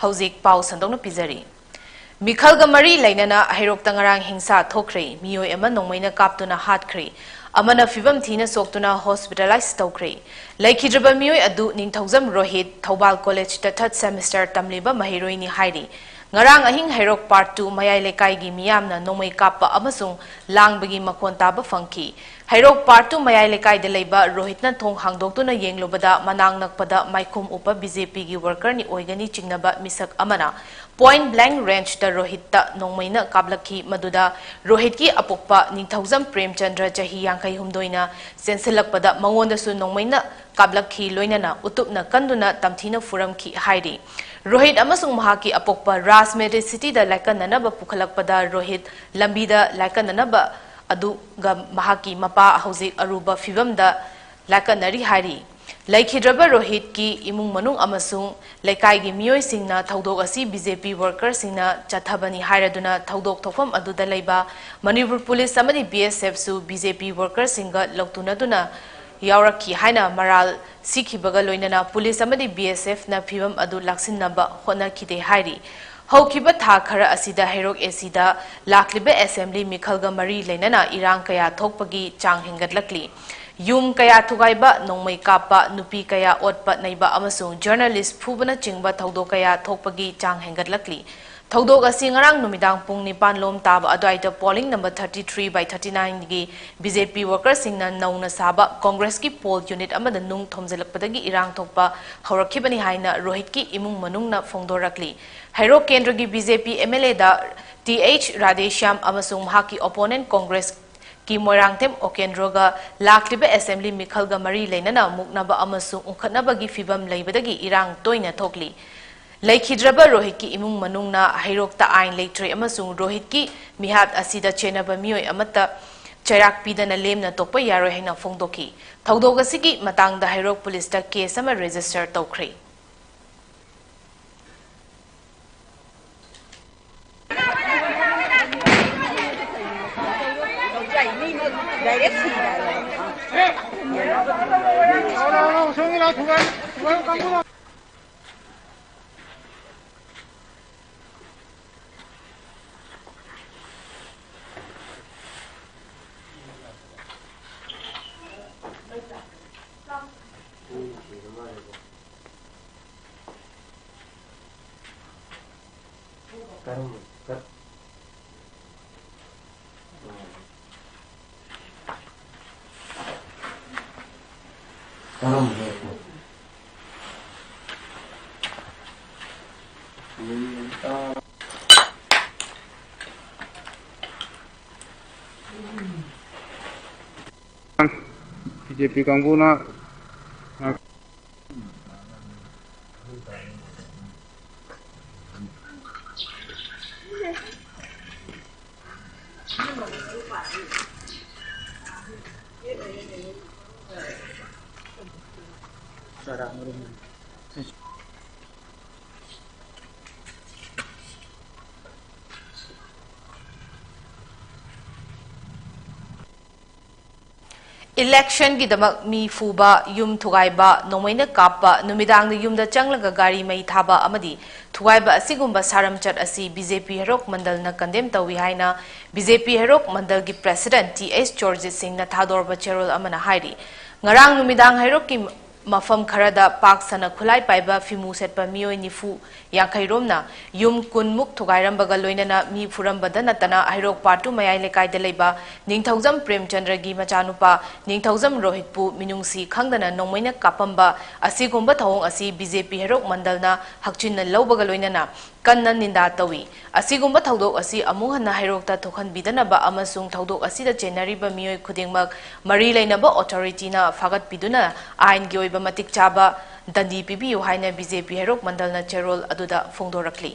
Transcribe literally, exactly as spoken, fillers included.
ꯍꯧꯖꯤꯛ ꯄꯥꯎ ꯁꯟꯗꯣꯛꯅ ꯄꯤꯖꯔꯤ꯫ ꯃꯤꯈꯜꯒ ꯃꯔꯤ ꯂꯩꯅꯅ ꯍꯩꯔꯣꯛꯇ ꯉꯔꯥꯡ ꯍꯤꯡꯁꯥ ꯊꯣꯛꯈ꯭ꯔꯦ꯫ ꯃꯤꯑꯣꯏ ꯑꯃ ꯅꯣꯡꯃꯩꯅ ꯀꯥꯞꯇꯨꯅ ꯍꯥꯠꯈ꯭ꯔꯦ꯫ ꯑꯃꯅ ꯐꯤꯕꯝ ꯊꯤꯅ ꯁꯣꯛꯇꯨꯅ ꯍꯣꯁꯄꯤꯇꯥꯂꯥꯏꯖ ꯇꯧꯈ꯭ꯔꯦ꯫ ꯂꯩꯈꯤꯗ꯭ꯔꯕ ꯃꯤꯑꯣꯏ ꯑꯗꯨ ꯅꯤꯡꯊꯧꯖꯝ ꯔꯣꯍꯤꯠ, ꯊꯧꯕꯥꯜ ꯀꯣꯂꯦꯖꯇ ꯊꯥꯔꯠ ꯁꯦꯃꯤꯁꯇꯔ ꯇꯝꯂꯤꯕ ꯃꯍꯩꯔꯣꯏꯅꯤ ꯍꯥꯏꯔꯤ꯫ ꯉꯔꯥꯡ ꯑꯍꯤꯡ ꯍꯩꯔꯣꯛ ꯄꯥꯔꯠ ꯇꯨ ꯃꯌꯥꯏ ꯂꯩꯀꯥꯏꯒꯤ ꯃꯤꯌꯥꯝꯅ ꯅꯣꯡꯃꯩ ꯀꯥꯞꯄ ꯑꯃꯁꯨꯡ ꯂꯥꯡꯕꯒꯤ ꯃꯈꯣꯟ ꯇꯥꯕ ꯐꯪꯈꯤ꯫ ꯍꯩꯔꯣꯛ ꯄꯥꯔꯠ ꯇꯨ ꯃꯌꯥꯏ ꯂꯩꯀꯥꯏꯗ ꯂꯩꯕ ꯔꯣꯍꯤꯠꯅ ꯊꯣꯡ ꯍꯥꯡꯗꯣꯛꯇꯨꯅ ꯌꯦꯡꯂꯨꯕꯗ, ꯃꯅꯥꯛ ꯅꯛꯄꯗ ꯃꯥꯏꯈꯨꯝ ꯎꯞꯄ ꯕꯤ ꯖꯦ ꯄꯤꯒꯤ ꯋꯥꯔꯀꯔꯅꯤ ꯑꯣꯏꯒꯅꯤ ꯆꯤꯡꯅꯕ ꯃꯤꯁꯛ ꯑꯃꯅ ꯄꯣꯏꯟꯠ ꯕ꯭ꯂꯦꯡꯛ ꯔꯦꯟꯖꯇ ꯔꯣꯍꯤꯠꯇ ꯅꯣꯡꯃꯩꯅ ꯀꯥꯞꯂꯛꯈꯤ꯫ ꯃꯗꯨꯗ ꯔꯣꯍꯤꯠꯀꯤ ꯑꯄꯣꯛꯄ ꯅꯤꯡꯊꯧꯖꯝ ꯄ꯭ꯔꯦꯝꯆꯟꯗ꯭ꯔ, ꯆꯍꯤ ꯌꯥꯡꯈꯩ ꯍꯨꯝꯗꯣꯏꯅ ꯆꯦꯟꯁꯤꯜꯂꯛꯄꯗ, ꯃꯉꯣꯟꯗꯁꯨ ꯅꯣꯡꯃꯩꯅ ꯀꯥꯞꯂꯛꯈꯤ, ꯂꯣꯏꯅꯅ ꯎꯇꯨꯞꯅ ꯀꯟꯗꯨꯅ ꯇꯝꯊꯤꯅ ꯐꯨꯔꯝꯈꯤ ꯍꯥꯏꯔꯤ꯫ ꯔꯣꯍꯤꯠ ꯑꯃꯁꯨꯡ ꯃꯍꯥꯛꯀꯤ ꯑꯄꯣꯛꯄ ꯔꯥꯖ ꯃꯦꯗꯤꯁꯤꯇꯤꯗ ꯂꯥꯏꯀꯠꯅꯅꯕ ꯄꯨꯈꯠꯂꯛꯄꯗ, ꯔꯣꯍꯤꯠ ꯂꯝꯕꯤꯗ ꯂꯥꯏꯀꯠꯅꯅꯕ ꯑꯗꯨꯒ ꯃꯍꯥꯛꯀꯤ ꯃꯄꯥ ꯍꯧꯖꯤꯛ ꯑꯔꯨꯕ ꯐꯤꯕꯝꯗ ꯂꯥꯏꯀꯠꯅꯔꯤ ꯍꯥꯏꯔꯤ꯫ ꯂꯩꯈꯤꯗ꯭ꯔꯕ ꯔꯣꯍꯤꯠꯀꯤ ꯏꯃꯨꯡ ꯃꯅꯨꯡ ꯑꯃꯁꯨꯡ ꯂꯩꯀꯥꯏꯒꯤ ꯃꯤꯑꯣꯏꯁꯤꯡꯅ ꯊꯧꯗꯣꯛ ꯑꯁꯤ ꯕꯤ ꯖꯦ ꯄꯤ ꯋꯥꯔꯀꯔꯁꯤꯡꯅ ꯆꯠꯊꯕꯅꯤ ꯍꯥꯏꯔꯗꯨꯅ, ꯊꯧꯗꯣꯛ ꯊꯣꯛꯐꯝ ꯑꯗꯨꯗ ꯂꯩꯕ ꯃꯅꯤꯄꯨꯔ ꯄꯨꯂꯤꯁ ꯑꯃꯗꯤ ꯕꯤ ꯑꯦꯁ ꯑꯦꯐꯁꯨ ꯕꯤ ꯖꯦ ꯄꯤ ꯋꯥꯔꯀꯔꯁꯤꯡꯒ ꯂꯧꯇꯨꯅꯗꯨꯅ ꯌꯥꯎꯔꯛꯈꯤ ꯍꯥꯏꯅ ꯃꯔꯥꯜ ꯁꯤꯈꯤꯕꯒ ꯂꯣꯏꯅꯅ ꯄꯨꯂꯤꯁ ꯑꯃꯗꯤ ꯕꯤ ꯑꯦꯁ ꯑꯦꯐꯅ ꯐꯤꯕꯝ ꯑꯗꯨ ꯂꯥꯛꯁꯤꯟꯅꯕ ꯍꯣꯠꯅꯈꯤꯗꯦ ꯍꯥꯏꯔꯤ꯫ ꯍꯧꯈꯤꯕ ꯊꯥ ꯈꯔ ꯑꯁꯤꯗ ꯍꯩꯔꯣꯛ ꯑꯦ ꯁꯤꯗ ꯂꯥꯛꯂꯤꯕ ꯑꯦꯁꯦꯝꯕ꯭ꯂꯤ ꯃꯤꯈꯜꯒ ꯃꯔꯤ ꯂꯩꯅꯅ ꯏꯔꯥꯡ ꯀꯌꯥ ꯊꯣꯛꯄꯒꯤ ꯆꯥꯡ ꯍꯦꯟꯒꯠꯂꯛꯂꯤ꯫ ꯌꯨꯝ ꯀꯌꯥ ꯊꯨꯒꯥꯏꯕ, ꯅꯣꯡꯃꯩ ꯀꯥꯞꯄ, ꯅꯨꯄꯤ ꯀꯌꯥ ꯑꯣꯠꯄ ꯅꯩꯕ ꯑꯃꯁꯨꯡ ꯖꯔꯅꯦꯂꯤꯁ ꯐꯨꯕꯅꯆꯤꯡꯕ ꯊꯧꯗꯣꯛ ꯀꯌꯥ ꯊꯣꯛꯄꯒꯤ ꯆꯥꯡ ꯍꯦꯟꯒꯠꯂꯛꯂꯤ꯫ ꯊꯧꯗꯣꯛ ꯑꯁꯤ ꯉꯔꯥꯡ ꯅꯨꯃꯤꯗꯥꯡ ꯄꯨꯡ ꯅꯤꯄꯥꯟ ꯂꯣꯝ ꯇꯥꯕ ꯑꯗꯨꯋꯥꯏꯗ polling number thirty three by thirty ꯅꯥꯏꯟꯒꯤ ꯕꯤ ꯖꯦ ꯄꯤ ꯋꯥꯔꯀꯔꯁꯤꯡꯅ ꯅꯧꯅ ꯁꯥꯕ ꯀꯣꯡꯒ꯭ꯔꯦꯁꯀꯤ ꯄꯣꯜ ꯌꯨꯅꯤꯠ ꯑꯃꯗ ꯅꯨꯡ ꯊꯣꯝꯖꯤꯜꯂꯛꯄꯗꯒꯤ ꯏꯔꯥꯡ ꯊꯣꯛꯄ ꯍꯧꯔꯛꯈꯤꯕꯅꯤ ꯍꯥꯏꯅ ꯔꯣꯍꯤꯠꯀꯤ ꯏꯃꯨꯡ ꯃꯅꯨꯡꯅ ꯐꯣꯡꯗꯣꯔꯛꯂꯤ꯫ ꯍꯩꯔꯣꯛ ꯀꯦꯟꯗ꯭ꯔꯒꯤ B J P M L ꯑꯦꯗ ꯇꯤ ꯑꯩꯆ ꯔꯥꯙꯦꯁ꯭ꯌꯥꯝ ꯑꯃꯁꯨꯡ ꯃꯍꯥꯛꯀꯤ ꯑꯣꯄꯣꯅꯦꯟꯠ ꯀꯣꯡꯒ꯭ꯔꯦꯁ ꯀꯤ ꯃꯣꯏꯔꯥꯡꯊꯦꯝ ꯑꯣꯀꯦꯟꯗ꯭ꯔꯣꯒ ꯂꯥꯛꯂꯤꯕ ꯑꯦꯁꯦꯝꯕ꯭ꯂꯤ ꯃꯤꯈꯜꯒ ꯃꯔꯤ ꯂꯩꯅꯅ ꯃꯨꯛꯅꯕ ꯑꯃꯁꯨꯡ ꯎꯪꯈꯠꯅꯕꯒꯤ ꯐꯤꯚꯝ ꯂꯩꯕꯗꯒꯤ ꯏꯔꯥꯡ ꯇꯣꯏꯅ ꯊꯣꯛꯂꯤ꯫ ꯂꯩꯈꯤꯗ꯭ꯔꯕ ꯔꯣꯍꯤꯠꯀꯤ ꯏꯃꯨꯡ ꯃꯅꯨꯡꯅ ꯍꯩꯔꯣꯛꯇ ꯑꯥꯏꯟ ꯂꯩꯇ꯭ꯔꯦ ꯑꯃꯁꯨꯡ ꯔꯣꯍꯤꯠꯀꯤ ꯃꯤꯍꯥꯠ ꯑꯁꯤꯗ ꯆꯦꯟꯅꯕ ꯃꯤꯑꯣꯏ ꯑꯃꯠꯇ ꯆꯩꯔꯥꯛ ꯄꯤꯗꯅ ꯂꯦꯝꯅ ꯇꯣꯛꯄ ꯌꯥꯔꯣꯏ ꯍꯥꯏꯅ ꯐꯣꯡꯗꯣꯛꯈꯤ꯫ ꯊꯧꯗꯣꯛ ꯑꯁꯤꯒꯤ ꯃꯇꯥꯡꯗ ꯍꯩꯔꯣꯛ ꯄꯨꯂꯤꯁꯇ ꯀꯦꯁ ꯑꯃ ꯔꯦꯖꯤꯁꯇꯔ ꯇꯧꯈ꯭ꯔꯦ꯫ ꯀꯔꯝꯕ ꯀꯠ-, ꯀꯔꯝꯕ ꯕꯤ ꯖꯦ ꯄꯤ ꯀꯥꯡꯕꯨꯅ ꯏꯂꯦꯛꯁꯟꯒꯤꯗꯃꯛ ꯃꯤ ꯐꯨꯕ, ꯌꯨꯝ ꯊꯨꯒꯥꯏꯕ, ꯅꯣꯡꯃꯩꯅ ꯀꯥꯞꯄ, ꯅꯨꯃꯤꯗꯥꯡꯗ ꯌꯨꯝꯗ ꯆꯪꯂꯒ ꯒꯥꯔꯤ ꯃꯩ ꯊꯥꯕ ꯑꯃꯗꯤ ꯊꯨꯒꯥꯏꯕ ꯑꯁꯤꯒꯨꯝꯕ ꯁꯥꯔꯝꯆꯠ ꯑꯁꯤ ꯕꯤ ꯖꯦ ꯄꯤ ꯍꯩꯔꯣꯛ ꯃꯟꯗꯜꯅ ꯀꯟꯗꯦꯝ ꯇꯧꯏ ꯍꯥꯏꯅ ꯕꯤ ꯖꯦ ꯄꯤ ꯍꯩꯔꯣꯛ ꯃꯟꯗꯜꯒꯤ ꯄ꯭ꯔꯦꯁꯤꯗꯦꯟꯠ ꯇꯤ ꯑꯩꯆ ꯖꯣꯔꯖꯤꯠ ꯁꯤꯡꯅ ꯊꯥꯗꯣꯔꯕ ꯆꯦꯔꯣꯜ ꯑꯃꯅ ꯍꯥꯏꯔꯤ꯫ ꯉꯔꯥꯡ ꯅꯨꯃꯤꯗꯥꯡ ꯍꯩꯔꯣꯛꯀꯤ ꯃꯐꯝ ꯈꯔꯗ ꯄꯥꯛ ꯁꯟꯅ ꯈꯨꯠꯂꯥꯏ ꯄꯥꯏꯕ ꯐꯤꯃꯨ ꯁꯦꯠꯄ ꯃꯤꯑꯣꯏ ꯅꯤꯐꯨ ꯌꯥꯡꯈꯩ ꯔꯣꯝꯅ ꯌꯨꯝ ꯀꯨꯟꯃꯨꯛ ꯊꯨꯒꯥꯏꯔꯝꯕꯒ ꯂꯣꯏꯅꯅ ꯃꯤ ꯐꯨꯔꯝꯕꯗ ꯅꯠꯇꯅ ꯍꯩꯔꯣꯛ ꯄꯥꯔꯠ ꯇꯨ ꯃꯌꯥꯏ ꯂꯩꯀꯥꯏꯗ ꯂꯩꯕ ꯅꯤꯡꯊꯧꯖꯝ ꯄ꯭ꯔꯦꯝꯆꯟꯗ꯭ꯔꯒꯤ ꯃꯆꯥꯅꯨꯄꯥ ꯅꯤꯡꯊꯧꯖꯝ ꯔꯣꯍꯤꯠꯄꯨ ꯃꯤꯅꯨꯡꯁꯤ ꯈꯪꯗꯅ ꯅꯣꯡꯃꯩꯅ ꯀꯥꯞꯄꯝꯕ ꯑꯁꯤꯒꯨꯝꯕ ꯊꯧꯑꯣꯡ ꯑꯁꯤ ꯕꯤ ꯖꯦ ꯄꯤ ꯍꯩꯔꯣꯛ ꯃꯟꯗꯜꯅ ꯍꯛꯆꯤꯟꯅ ꯂꯧꯕꯒ ꯂꯣꯏꯅꯅ ꯀꯟꯅ ꯅꯤꯟꯗꯥ ꯇꯧꯏ꯫ ꯑꯁꯤꯒꯨꯝꯕ ꯊꯧꯗꯣꯛ ꯑꯁꯤ ꯑꯃꯨꯛ ꯍꯟꯅ ꯍꯩꯔꯣꯛꯇ ꯊꯣꯛꯍꯟꯕꯤꯗꯅꯕ ꯑꯃꯁꯨꯡ ꯊꯧꯗꯣꯛ ꯑꯁꯤꯗ ꯆꯦꯟꯅꯔꯤꯕ ꯃꯤꯑꯣꯏ ꯈꯨꯗꯤꯡꯃꯛ ꯃꯔꯤ ꯂꯩꯅꯕ ꯑꯣꯊꯣꯔꯤꯇꯤꯅ ꯐꯥꯒꯠꯄꯤꯗꯨꯅ ꯑꯥꯏꯟꯒꯤ ꯑꯣꯏꯕ ꯃꯇꯤꯛ ꯆꯥꯕ ꯗꯟꯗꯤ ꯄꯤꯕꯤꯌꯨ ꯍꯥꯏꯅ ꯕꯤ ꯖꯦ ꯄꯤ ꯍꯩꯔꯣꯛ ꯃꯟꯗꯜꯅ ꯆꯦꯔꯣꯜ ꯑꯗꯨꯗ ꯐꯣꯡꯗꯣꯔꯛꯂꯤ꯫